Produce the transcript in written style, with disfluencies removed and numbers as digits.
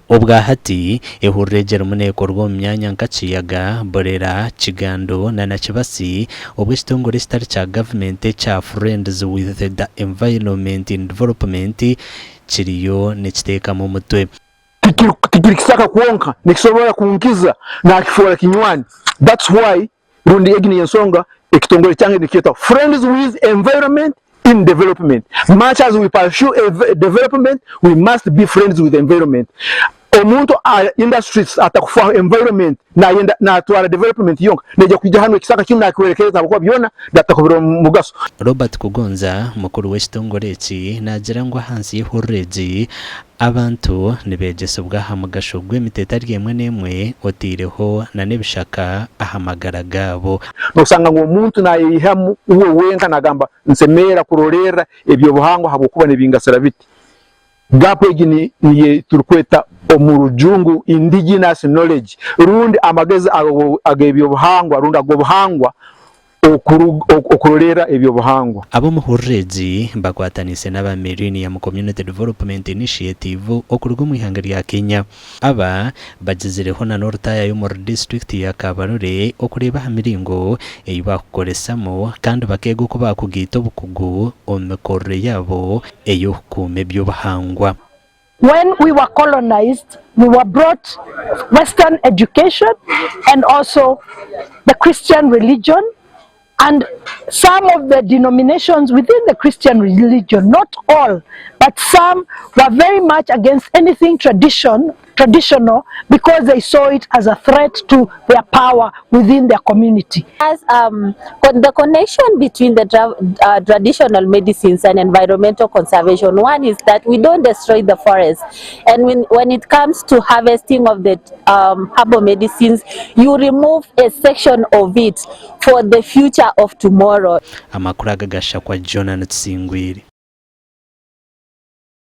Obwa hati, ehururu egi erimu neekorwa omu myanya nka Kiyaga, Burera, Kigando na Nakibasi obwo ekitongore ekitari kya gavumenti ekya Friends with the Environment in Development kiriyo nikiteekamu omutwe. Tikiri kisaka kwonka, nikisobora kunkiza nakifoora kinywani. That's why rundi egi niyo ensonga ekitongore kyange nikyetwa Friends with Environment in Development. Much as we pursue development, we must be friends with environment. Omuntu industries atakufaho environment nayenda natwara development yonka naija kwija hanu ekisaka kinu nakihwerekereza habwokuba byona natakubira omugaso. Robert Kugonza, mukuru w'ekitongore eki naagira ngu ahansi y'ehururu egi, Abantu nibeegyesibwa aha mugasho gw'emiti etari emwe n'emwe otaireho na n'ebishaka aha magara gaabo. Nosanga ngu omuntu nayeyihamu uwe wenka nagamba nsemerra kurolerra ebyobuhangwa habwokuba nibingasira biti. Gap egi niyo eyiturikweta omu rujungu indigenous knowledge rundi amagezi ag'ebyobuhangwa rundi ag'obuhangwa okurolerra eby'obuhangwa. Ab'omuhururu egi bakwataniise n'aba Millennium Community Development Initiative okuruga omu ihanga rya Kenya. Aba bagizireho na n'orutayayo omuri disiturikiti ya Kabarole okureeba aha miringo ei baakukoresamu kandi bakeega oku baakugaita obukugu omu mikorere yaabo ey'okukuuma eby'obuhangwa. When we were colonized, we were brought western education and also the Christian religion and some of the denominations within the Christian religion, not all, but some were very much against anything tradition, traditional because they saw it as a threat to their power within their community. As the connection between the traditional medicines and environmental conservation, one is that we don't destroy the forest. And when it comes to harvesting of the herbal medicines, you remove a section of it for the future of tomorrow. Amakuru aga gashakwa Jonah Tusingwire.